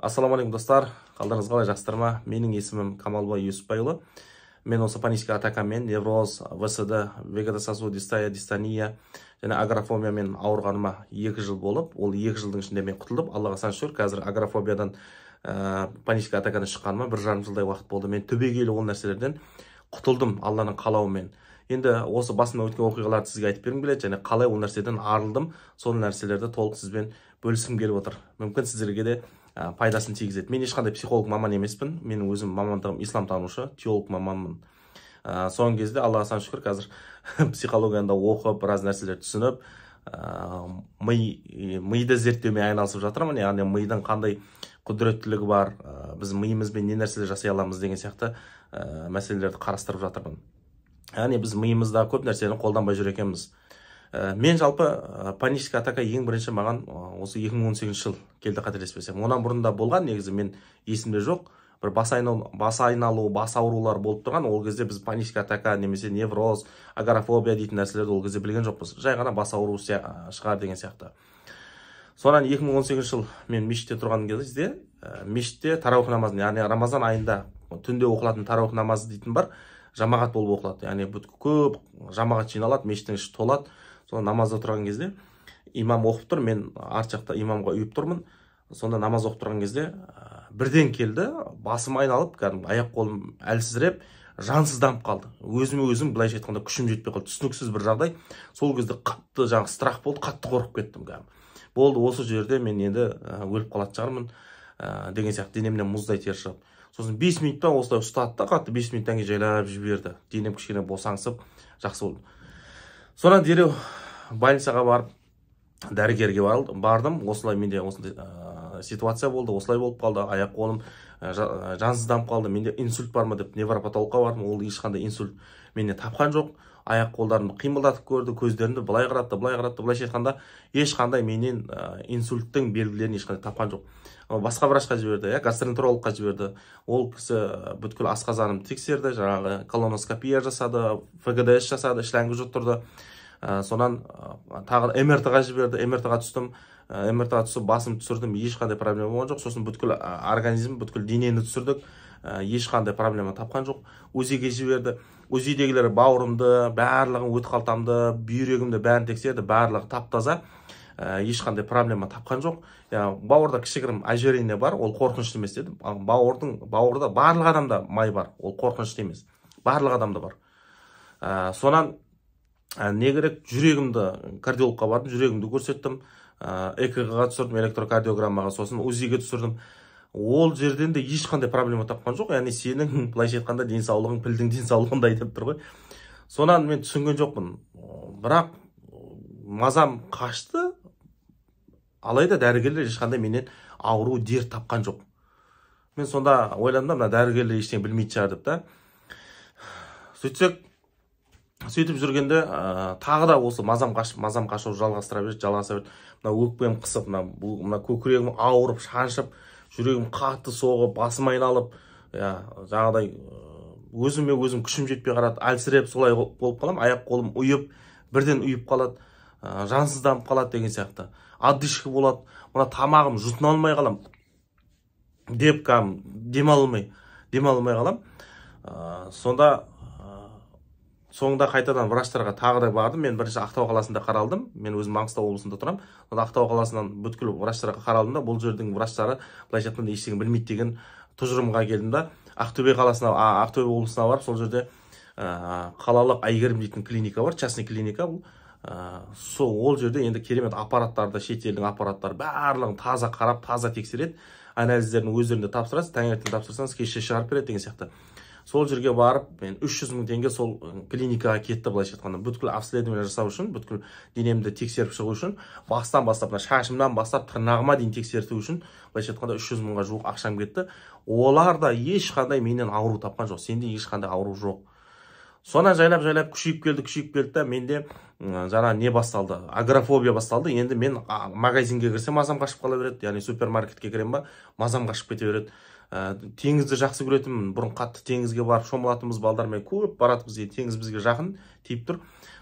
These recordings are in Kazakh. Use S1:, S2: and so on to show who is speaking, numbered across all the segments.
S1: Ассалаумағалейкум, достар! Қалдарыңыз қалай, жақсыздар ма? Менің есімім Камалбай Юсупбайұлы. Мен осы панический атакамен, невроз, ВСД, вегетососудистая дистония және агорафобиямен ауырғаныма 2 жыл болып, ол 2 жылдың ішінде мен құтылдым, Аллаға сан шүкір. Қазір агорафобиядан, панический атакадан шыққаныма 1,5 жылдай уақыт болды. Мен түбегейлі ол нәрселерден құтылдым Алланың қалауымен. Енді осы басымнан өткен оқиғаларды сізге айтып бергім келеді және қалай ол нәрседен арылдым, сол нәрселерді толық сізбен бөліскім келіп отыр. Мүмкін, сіздерге де пайдасын тигізеді. Мен ешқандай психолог маман емеспін, менің өзім мамандығым исламтанушы, теолог маманмын. Соңғы кезде, Аллаға сан шүкір, қазір психологияны да оқып, біраз нәрселер түсініп, миды зерттеумен айналысып жатырмын, яғни мидың қандай құдіреттілігі бар, біз миымызбен не нәрселер жасай аламыз деген сияқты мәселелерді қарастырып жатырмын. Яғни біз миымызда көп нәрсені қолданбай жүр екенбіз. Мен жалпы панический атака ең бірінші маған осы 2018 жыл келді, қателеспесем. Онан бұрын да болған негізі, мен есімде жоқ, бір бас айналу, бас аурулар болып тұрған. Ол кезде біз панический атака немесе невроз, агорафобия дейтін нәрселерді ол кезде білген жоқпыз, жай ғана бас ауру шығар деген сияқты. Содан 2018 жыл мен мешітте тұрған кезде, мешітте тарауих намазын, яғни Рамазан айында түнде оқылатын тарауих намазы дейтін бар, жамағат болып оқылады, яғни көп жамағат жиналады, мешіттің іші толады. Сол намазда тұрған кезде имам оқып тұр, мен арт жақта имамға ұйып тұрмын. Сонда намаз оқып тұрған кезде бірден келді, басым айналып, кәдімгі аяқ қолым әлсізіреп, жансызданып қалды. Өзіме өзім, былайша айтқанда, күшім жетпей қалды. Түсініксіз бір жағдай. Сол кезде қатты жаңағы страх болды, қатты қорқып кеттім кәдімгі. Болды, осы жерде мен енді өліп қалатын шығармын деген сияқты, денемнен мұздай тер шығып. Сосын 5 минутта осылай ұстады да, қатты 5 минуттан кейін жайлап жіберді. Денем кішкене босаңсып, жақсы болды. Содан дереу больницаға барып, дәрігерге бардым. Осылай менде осындай ситуация болды, осылай болып қалды, аяқ қолым жансызданып қалды, менде инсульт бар ма деп невропатологқа бардым. Ол ешқандай инсульт менен тапқан жоқ. Аяқ қолдарымды қимылдатып көрді, көздерімді былай қаратты, былай қаратты, былайша айтқанда, ешқандай менен инсульттің белгілерін ешқандай тапқан жоқ. Басқа врачқа жіберді, иә, гастроэнтерологқа жіберді. Ол кісі бүткіл асқазанымды тексерді, жаңағы колоноскопия жасады, ФГДС жасады, шланг жұттырды. Сонан тағы МРТ ға жіберді. МРТ ға түстім. МРТ ға түсіп, басым түсірдім, ешқандай проблема болған жоқ. Сосын бүткіл организм, бүткіл денені түсірдік, ешқандай проблема тапқан жоқ. УЗИ ге жіберді. УЗИ дегілер бауырымды, барлығын, өт қалтамды, бүйрегімді, бәрін тексерді, барлығы тап таза, ешқандай проблема тапқан жоқ. Бауырда кішігірім ожирение бар, ол қорқынышты емес деді. Бауырда барлық адамда май бар, ол қорқынышты емес, барлық адамда бар. Сонан не керек, жүрегімді, кардиологқа бардым, жүрегімді көрсеттім, ЭКГ ға түсірдім, электрокардиограммаға, сосын УЗИ ге түсірдім. Ол жерден де ешқандай проблема тапқан жоқ, яғни сенің, былайша айтқанда, денсаулығың пілдің денсаулығындай деп тұр ғой. Сонан мен түсінген жоқпын, бірақ мазам қашты. Алайда дәрігерлер ешқандай менен ауру, дерт тапқан жоқ. Мен сонда ойладым да, мына дәрігерлер ештеңе білмейтін шығар деп та. Сөйтсек, сөйтіп жүргенде тағы да осы мазам қашып, мазам қашу жалғастыра берді, жалғаса берді. Мына өкпем қысып, мына көкірегім ауырып, шаншып, жүрегім қатты соғып, басым айналып, иә, жаңағыдай өзіме өзім күшім жетпей қалады, әлсіреп, солай болып қаламын. Аяқ қолым ұйып, бірден ұйып қалады, жансызданып қалады деген сияқты, одышка болады. Мына тамағым жұтына алмай қаламын деп, кәдімгі демала алмай қаламын. Сонда соңында қайтадан врачтарға тағы да бардым. Мен бірінші Ақтау қаласында қаралдым, мен өзім Маңғыстау облысында тұрамын. Сонда Ақтау қаласынан бүткіл врачтарға қаралдым да, бұл жердің врачтары, былайша айтқанда, ештеңе білмейді деген тұжырымға келдім да, Ақтөбе қаласына, Ақтөбе облысына барып, сол жерде қалалық Әйгерім дейтін клиника бар, частный клиника бұл. Сол ол жерде енді керемет аппараттарды, шетелдің аппараттары, барлығын таза қарап, таза тексереді, анализдерін өздерінде тапсырасыз, таңертең тапсырсаңыз, кешке шығарып береді деген сияқты. Сол жерге барып, мен 300 мың теңге сол клиникаға кетті, былайша айтқанда, бүткіл обследование жасау үшін, бүткіл денемді тексеріп шығу үшін, бастан бастап, мына шашымнан бастап тырнағыма дейін тексерту үшін, былайша айтқанда, 300 мыңға жуық ақшам кетті. Олар да ешқандай менен ауру тапқан жоқ, сенде ешқандай ауру жоқ. Сонан жайлап жайлап күшейіп келді, күшейіп келді да, менде жаңа не басталды, агорафобия басталды. Енді мен магазинге кірсем, мазам қашып қала береді, яғни супермаркетке кіремін ба, мазам қашып кете береді. Теңізді жақсы көретінмін бұрын, қатты теңізге барып шомылатынбыз, балдармен көп баратынбыз, теңіз бізге жақын тиіп тұр.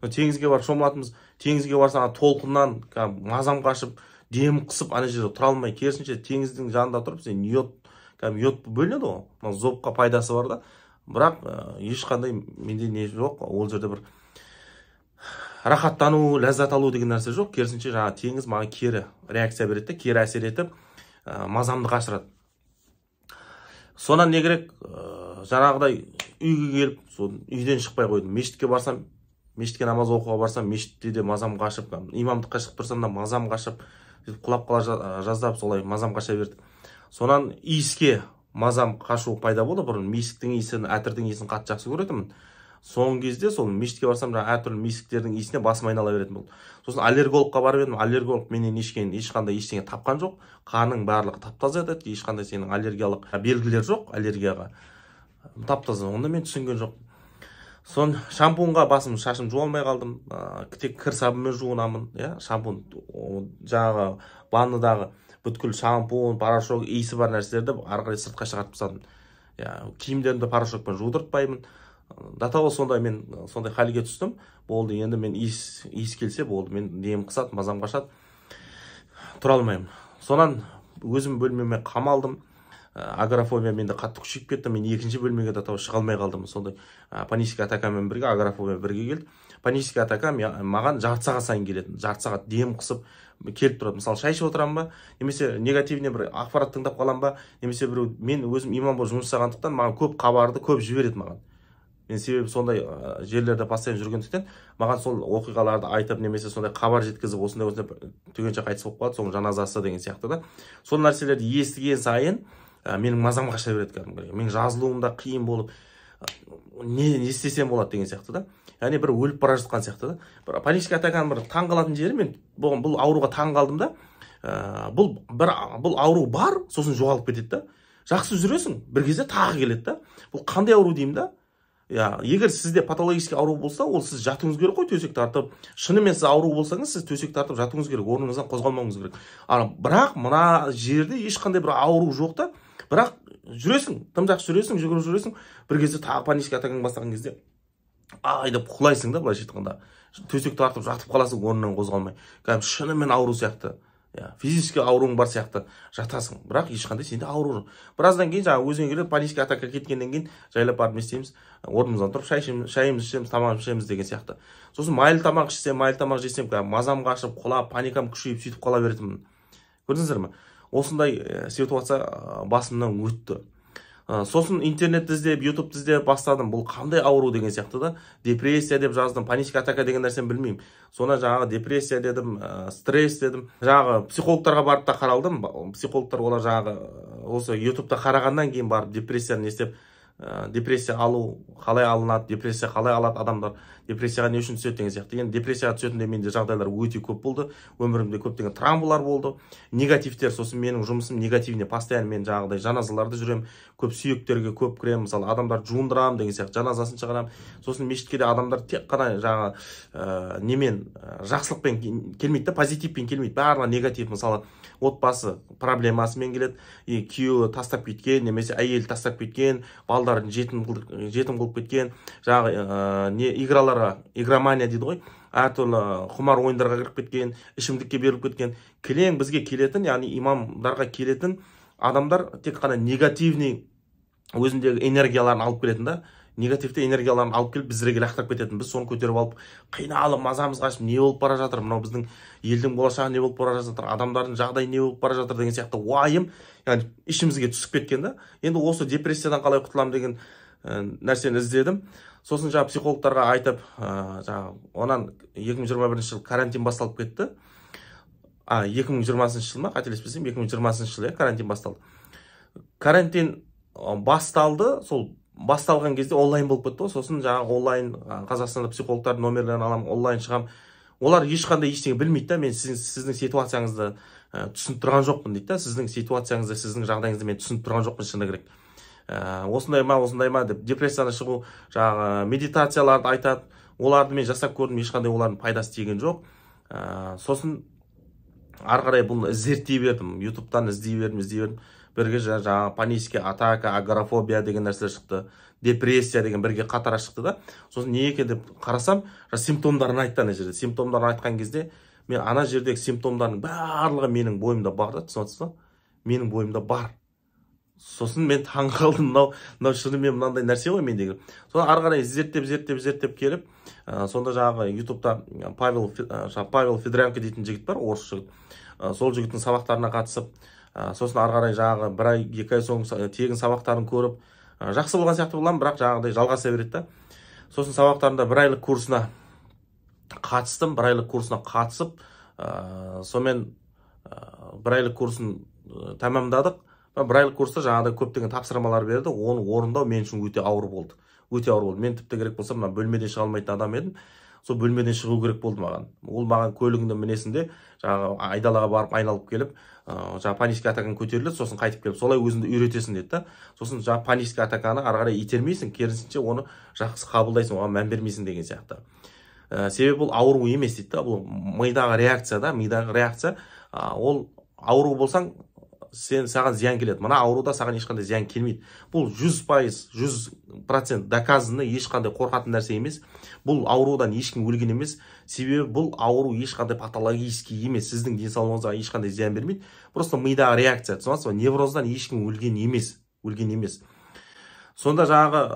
S1: Теңізге барып шомылатынбыз. Теңізге барсаң, толқыннан мазам қашып, Дем қысып ана жерде тұра алмай, керісінше теңіздің жанында тұрып, сен йод, кәдімгі йод бөлінеді ғой, мына зобқа пайдасы бар да. Бірақ ешқандай менде не жоқ, ол жерде бір рахаттану, ләззат алу деген нәрсе жоқ. Керісінше жаңағы теңіз маған кері реакция береді де, кері әсер етіп, мазамды қашырады. Сонан не керек, жаңағыдай үйге келіп, сол үйден шықпай қойдым. Мешітке барсам, мешітке намаз оқуға барсам, мешітте де мазам қашып, имамдыққа шығып тұрсам да мазам қашып, сөйтіп құлап қала жаздап, солай мазам қаша берді. Сонан иіске мазам қашу пайда болды. Бұрын мешіттің иісін, әтірдің иісін қатты жақсы көретінмін. Соңғы кезде сол мешітке барсам, жаңағы әртүрлі мешіттердің иісіне басым айнала беретін болды. Сосын аллергологқа барып едім, аллерголог менен ешқандай ештеңе тапқан жоқ. Қанның барлығы тап-таза деді, ешқандай сенің аллергиялық белгілер жоқ, аллергияға тап-таза. Онда мен түсінген жоқ. Сон шампунға басым, шашым жуа алмай қалдым. Тек кір сабынмен жуынамын, иә, шампунь, жаңағы ваннадағы бүткіл шампунь, порошок, иісі бар нәрселерді ары қарай сыртқа шығарып тастадым. Иә, киімдерімді порошокпен жудыртпаймын. До того сондай мен сондай халге түстім. Болды, енді мен иіс келсе болды, мен дем қысады, мазам қашады, тұра алмаймын. Сонан өзім бөлмеме қамалдым. Агорафобия менде қатты күшейіп кетті. Мен екінші бөлмеге до того шыға алмай қалдым. Сондай панический атакамен бірге агорафобия бірге келді. Панический атака маған жарты сағат сайын келетін. Жарты сағат дем қысып келіп тұрады. Мысалы, шай ішіп отырамын ба, немесе негативный бір ақпарат тыңдап қаламын ба, немесе біреу, мен өзім имам болып жұмыс жасағандықтан маған көп хабарды көп жібереді маған. Мен себебі сондай жерлерде постоянно жүргендіктен маған сол оқиғаларды айтып, немесе сондай хабар жеткізіп, осындай осындай түгенше қайтыс болып қалады, соның жаназасы деген сияқты да. Сол нәрселерді естіген сайын менің мазам қаша береді кәдімгідей. Менің жазылуым да қиын болып, не істесем болады деген сияқты да. Яғни бір өліп бара жатқан сияқты да. Бір панический атаканың бір таң қалатын жері, мен бұл ауруға таң қалдым да. Бұл ауру бар, сосын жоғалып кетеді да. Жақсы жүресің, бір кезде тағы келеді да. Бұл қандай ауру деймін да? Я, егер сізде патологический ауру болса, ол сіз жатуыңыз керек қой, төсек тартып. Шынымен сіз ауру болсаңыз, сіз төсек тартып жатуыңыз керек, орныңыздан қозғалмауыңыз керек. Ал бірақ мына жерде ешқандай бір ауру жоқ та, бірақ жүресің, тым жақсы жүресің, жүгіріп жүресің, бір кезде тағы панический атакаң бастаған кезде ай деп құлайсың да, былайша айтқанда. Төсек тартып жатып қаласың, орныңнан қозғалмай. Кәдімгі шынымен ауру сияқты. Я, физический ауруың бар сияқты жатасың, бірақ ешқандай сенде ауру жоқ. Біраздан кейін жаңағы өзіңе келіп панический атака кеткеннен кейін жайлап барып не істейміз? Орнымыздан тұрып шай ішеміз, шайымызды ішеміз, тамағымызды ішеміз деген сияқты. Сосын майлы тамақ ішсем, майлы тамақ жесем, кәдімгі мазам қашып, құлап, паникам күшейіп сөйтіп қала беретінмін. Көрдіңіздер ме? Осындай ситуация басымнан өтті. Сосын интернетті іздеп, ютубты іздеп бастадым. Бұл қандай ауру деген сияқты да. Депрессия деп жаздым, панический атака деген нәрсені білмеймін. Сонан жаңағы депрессия дедім, стресс дедім. Жаңағы психологтарға барып та қаралдым. Психологтар олар жаңағы осы ютубта қарағаннан кейін барып депрессияны не істеп, депрессия алу қалай алынады, депрессия қалай алады адамдар, депрессияға не үшін түседі деген сияқты. Енді депрессияға түсетіндей менде жағдайлар өте көп болды. Өмірімде көптеген травмалар болды, негативтер. Сосын менің жұмысым негативне, постоянно мен жаңағыдай жаназаларда жүремін, көп сүйектерге көп кіремін, мысалы адамдарды жуындырамын деген сияқты, жаназасын шығарамын. Сосын мешітке де адамдар тек қана жаңағы немен, жақсылықпен келмейді да, позитивпен келмейді, барлығы негатив. Мысалы, отбасы проблемасымен келеді, күйеуі тастап кеткен, немесе әйелі тастап кеткен, балдарын жетім қылып кеткен, жаңағы не играларға, игромания дейді ғой, әртүрлі құмар ойындарға кіріп кеткен, ішімдікке беріліп кеткен. Кілең бізге келетін, яғни имамдарға келетін адамдар тек қана негативный өзіндегі энергияларын алып келетін да, негативті энергияларын алып келіп біздерге лақтырып кететін. Біз соны көтеріп алып қиналып, мазамыз қашып, не болып бара жатыр, мынау біздің елдің болашағы не болып бара жатыр, адамдардың жағдайы не болып бара жатыр деген сияқты уайым, яғни ішімізге түсіп кеткен да. Енді осы депрессиядан қалай құтыламын деген нәрсені іздедім. Сосын жаңа психологтарға айтып, жаңа онан 2021 жыл карантин басталып кетті. 2020 жыл ма, қателеспесем, 2020 жыл, карантин басталды. Карантин басталды, сол басталған кезде онлайн болып кетті ғой. Сосын жаңағы онлайн Қазақстанда психологтардың номерлерін аламын, онлайн шығамын. Олар ешқандай ештеңе білмейді да, мен сіздің ситуацияңызды түсініп тұрған жоқпын дейді да. Сіздің ситуацияңызды, сіздің жағдайыңызды мен түсініп тұрған жоқпын, шыны керек. Осындай ма, осындай ма деп депрессиядан шығу, жаңағы медитацияларды айтады. Оларды мен жасап көрдім, ешқандай олардың пайдасы тиген жоқ. Сосын ары қарай бұны зерттей бердім, ютубтан іздей бердім, іздей бердім. Бірге жаңағы панический атака, агорафобия деген нәрселер шықты, депрессия деген бірге қатара шықты да. Сосын не екен деп қарасам, симптомдарын айтты ана жерде. Симптомдарын айтқан кезде Мен ана жердегі симптомдардың барлығы менің бойымда бар да, түсініп отырсыз ба? Менің бойымда бар. Сосын мен таң қалдым, мынау шынымен мынандай нәрсе ғой мендегі. Соны ары қарай зерттеп келіп, сонда жаңағы ютубта Павел Федоренко дейтін жігіт бар, орыс жігіт. Сол жігіттің сабақтарына қатысып, сосын ары қарай жаңағы бір ай, 2 ай соң тегін сабақтарын көріп, жақсы болған сияқты боламын, бірақ жаңағыдай жалғаса береді да. Сосын сабақтарында бір айлық курсына қатыстым, бір айлық курсына қатысып, сонымен бір айлық курсын тәмамдадық. Бір айлық курста жаңағыдай көптеген тапсырмалар берді, оны орындау мен үшін өте ауыр болды. Өте ауыр болды. Мен тіпті керек болса, мына бөлмеден шыға алмайтын адам едім. Сол бөлмеден шығу керек болды маған. Ол маған көлігіңді мінесің де, жаңағы айдалаға барып айналып келіп, жаңағы панический атакаң көтеріледі, сосын қайтып келіп, солай өзіңді үйретесің деді да. Сосын жаңағы панический атаканы ары қарай итермейсің, керісінше оны жақсы қабылдайсың, оған мән бермейсің деген сияқты. Себебі бұл ауру емес дейді да, бұл мидағы реакция да, мидағы реакция. Ол ауру болсаң, сен саған зиян келеді. Мына ауруда саған ешқандай зиян келмейді. Бұл 100%, 100% доказаны, ешқандай қорқатын нәрсе емес. Бұл аурудан ешкім өлген емес. Себебі бұл ауру ешқандай патологический емес. Сіздің денсаулығыңызға ешқандай зиян бермейді. Просто мидағы реакция, түсінесіз ба? Невроздан ешкім өлген емес, өлген емес. Сонда жаңағы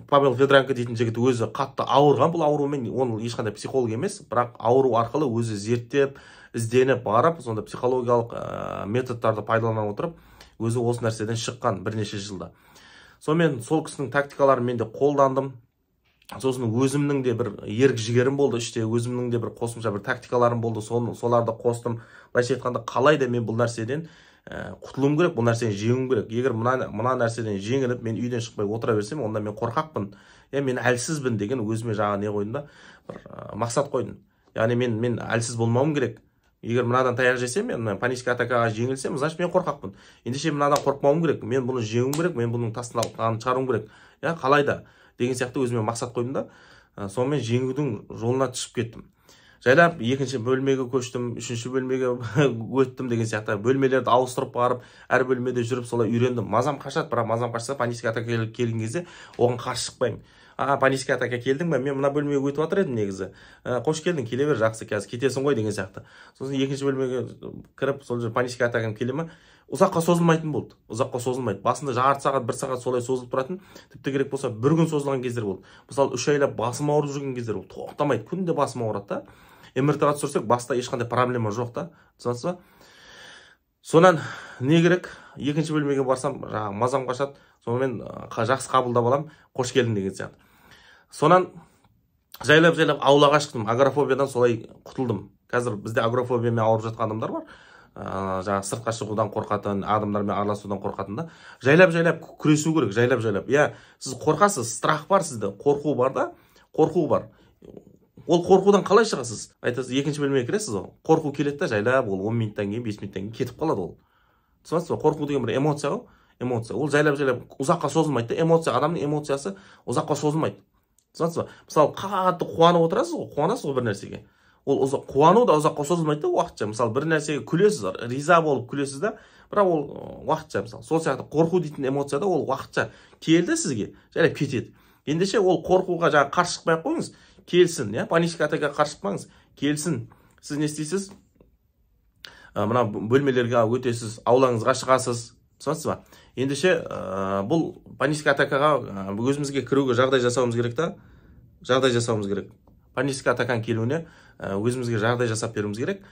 S1: Павел Федоренко дейтін жігіт өзі қатты ауырған бұл аурумен, ол ешқандай психолог емес, бірақ ауру арқылы өзі зерттеп, ізденіп барып, сонда психологиялық методтарды пайдалана отырып, өзі осы нәрседен шыққан бірнеше жылда. Сонымен сол кісінің тактикаларын мен де қолдандым. Сосын өзімнің де бір ерік жігерім болды іште, өзімнің де бір қосымша бір тактикаларым болды, соларды қостым. Былайша айтқанда, қалай да мен бұл нәрседен құтылуым керек, бұл нәрсені жеңуім керек. Егер мына нәрседен жеңіліп, мен үйден шықпай отыра берсем, онда мен қорқақпын, мен әлсізбін деген өзіме жаңа не қойдым да, бір мақсат қойдым. Яғни мен әлсіз болмауым керек. Егер мынадан таяқ жесем, мен панический атакаға жеңілсем, значит мен қорқақпын. Ендеше мынадан қорықпауым керек, мен бұны жеңуім керек, мен бұның тастан шығаруым керек. Қалай да деген сияқты өзіме мақсат қойдым да, сонымен жеңудің жолына түсіп кеттім. Жайлап екінші бөлмеге көштім, үшінші бөлмеге өттім деген сияқты. Бөлмелерді ауыстырып барып, әр бөлмеде жүріп солай үйрендім. Мазам қашады, бірақ мазам қашса, панический атака келген кезде оған қарсы шықпаймын. Панический атака келдің бе? Мен мына бөлмеге өтіп жатыр едім негізі. Қош келдің, келе бер, жақсы, қазір кетесің ғой деген сияқты. Сосын екінші бөлмеге кіріп, сол жерде панический атакам келе ме? Ұзаққа созылмайтын болды. Ұзаққа созылмайды. Басында жарты сағат, бір сағат солай созылып тұратын. Тіпті керек болса, бір күн созылған кездер болды. Мысалы, 3 айлап басым ауырып жүрген кездер болды. Тоқтамайды, күнде басым ауырады да. МРТ-ға түсірсек, баста ешқандай проблема жоқ та. Түсінесіз ба? Сонан не керек? Екінші бөлмеге барсам, жаңағы мазам қашады. Сонымен жақсы қабылдап алам, қош келдің деген сияқты. Сонан жайлап-жайлап аулаға шықтым. Агрофобиядан солай құтылдым. Қазір бізде агрофобиямен ауырып жатқан адамдар бар. Жаңағы сыртқа шығудан қорқатын, адамдармен араласудан қорқатын да. Жайлап-жайлап күресу керек, жайлап-жайлап. Иә, сіз қорқасыз, страх бар сізде, қорқу бар да, қорқу бар. Ол қорқудан қалай шығасыз? Айтасыз, екінші бөлмеге кіресіз ғой. Қорқу келеді да, жайлап ол 10 минуттан кейін, 5 минуттан кейін кетіп қалады ол. Түсінесіз бе? Қорқу деген бір эмоция ғой, эмоция. Ол жайлап-жайлап ұзаққа созылмайды да, эмоция, адамның эмоциясы ұзаққа созылмайды. Түсінесіз бе? Мысалы, қатты қуанып отырасыз ғой, қуанасыз ғой бір нәрсеге. Ол ұзақ, қуану да ұзаққа созылмайды да, уақытша. Мысалы, бір нәрсеге күлесіз, риза болып күлесіз да, бірақ ол уақытша, мысалы. Сол сияқты қорқу дейтін эмоция да ол уақытша келді сізге, жайлап кетеді. Ендеше ол қорқуға жаңа қарсы шықпай ақ қойыңыз, келсін, иә, панический атакаға қарсы шықпаңыз, келсін. Сіз не істейсіз? Мына бөлмелерге өтесіз, аулаңызға шығасыз, түсінесіз ба? Ендеше бұл панический атакаға өзімізге кіруге жағдай жасауымыз керек та, жағдай жасауымыз керек. Панический атаканың келуіне өзімізге жағдай жасап беруіміз керек.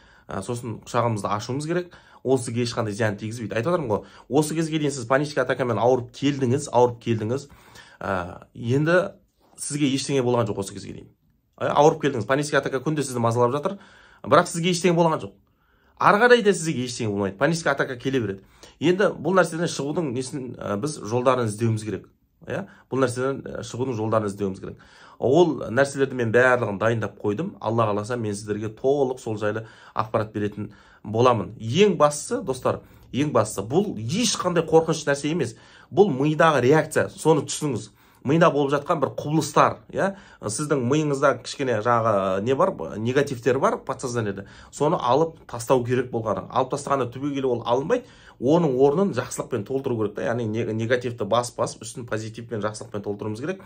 S1: Сосын құшағымызды ашуымыз керек. Ол сізге ешқандай зиян тигізбейді. Айтып отырмын ғой, осы кезге дейін сіз панический атакамен ауырып келдіңіз, ауырып келдіңіз. Енді сізге ештеңе болған жоқ осы кезге дейін. Ауырып келдіңіз, панический атака күнде сізді мазалап жатыр, бірақ сізге ештеңе болған жоқ. Ары қарай да сізге ештеңе болмайды. Панический атака келе береді. Енді бұл нәрседен шығудың несін біз жолдарын іздеуіміз керек. Иә? Бұл нәрседен шығудың жолдарын іздеуіміз керек. Ол нәрселерді мен барлығын дайындап қойдым. Алла қаласа, мен сіздерге толық сол жайлы ақпарат беретін боламын. Ең бастысы, достар, ең бастысы, бұл ешқандай қорқыныш нәрсе емес. Бұл мидағы реакция, соны түсініңіз. Мида болып жатқан бір құбылыстар, иә? Сіздің миыңызда кішкене жаңағы не бар, негативтер бар подсознаниеде. Соны алып тастау керек болғаны. Алып тастағанда түбегейлі ол алынбайды. Оның орнын жақсылықпен толтыру керек та. Яғни негативті басып-басып, үстін позитивпен, жақсылықпен толтыруымыз керек.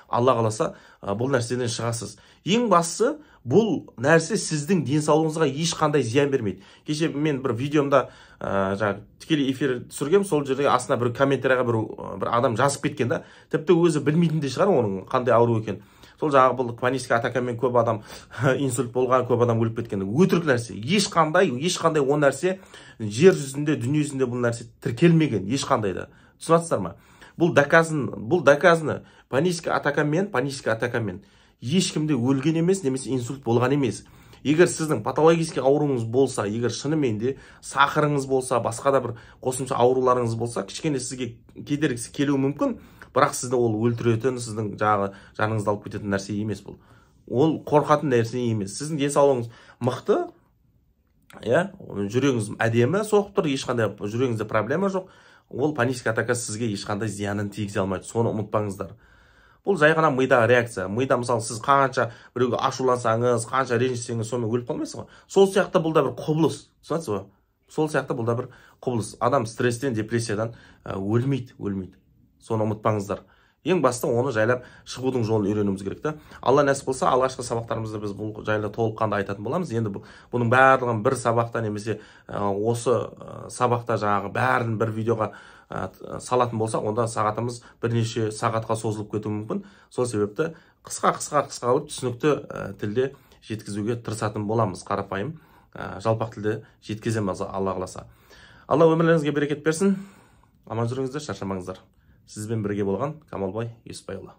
S1: Алла қаласа, бұл нәрседен шығасыз. Ең бастысы, бұл нәрсе сіздің денсаулығыңызға ешқандай зиян бермейді. Кеше мен бір видеомда жаңағы тікелей эфир түсіргем, сол жерде астына бір комментарияға бір адам жазып кеткен да, тіпті өзі білмейтін де шығар оның қандай ауру екенін. Сол жаңағы бұл панический атакамен көп адам инсульт болған, көп адам өліп кеткен. Өтірік нәрсе. Ешқандай ол нәрсе жер жүзінде, дүние жүзінде бұл нәрсе тіркелмеген, ешқандай да. Түсінесіздер ма? Бұл доказаны, панический атакамен ешкім де өлген емес, немесе инсульт болған емес. Егер сіздің патологический ауруыңыз болса, егер шынымен де сахарыңыз болса, басқа да бір қосымша ауруларыңыз болса, кішкене сізге кедергісі келуі мүмкін, бірақ сізді ол өлтіретін, сіздің жаңағы жаныңызды алып кететін нәрсе емес бұл. Ол қорқатын нәрсе емес. Сіздің денсаулығыңыз мықты, иә, жүрегіңіз әдемі соғып тұр, ешқандай жүрегіңізде проблема жоқ. Ол панический атака сізге ешқандай зиянын тигізе алмайды. Соны ұмытпаңыздар. Бұл жай ғана мидағы реакция. Мида мысалы сіз қанша біреуге ашулансаңыз, қанша ренжісеңіз, сонымен өліп қалмайсыз ғой. Сол сияқты бұл да бір құбылыс. Түсінесіз ба? Сол сияқты бұл да бір құбылыс. Адам стресстен, депрессиядан өлмейді. Соны ұмытпаңыздар. Ең басты оны жайлап шығудың жолын үйренуіміз керек та. Алла нәсіп болса, алғашқы сабақтарымызда біз бұл жайлы толыққанды айтатын боламыз. Енді бұның барлығын бір сабақта немесе осы сабақта жаңағы бәрін бір видеоға салатын болсақ, онда сағатымыз бірнеше сағатқа созылып кетуі мүмкін. Сол себепті қысқа қылып түсінікті тілде жеткізуге тырысатын боламыз. Қарапайым, жалпақ тілде жеткіземіз, Алла қаласа. Алла өмірлеріңізге берекет берсін. Аман жүріңіздер, шаршамаңыздар. Сізбен бірге болған Камалбай Юсупбайұлы.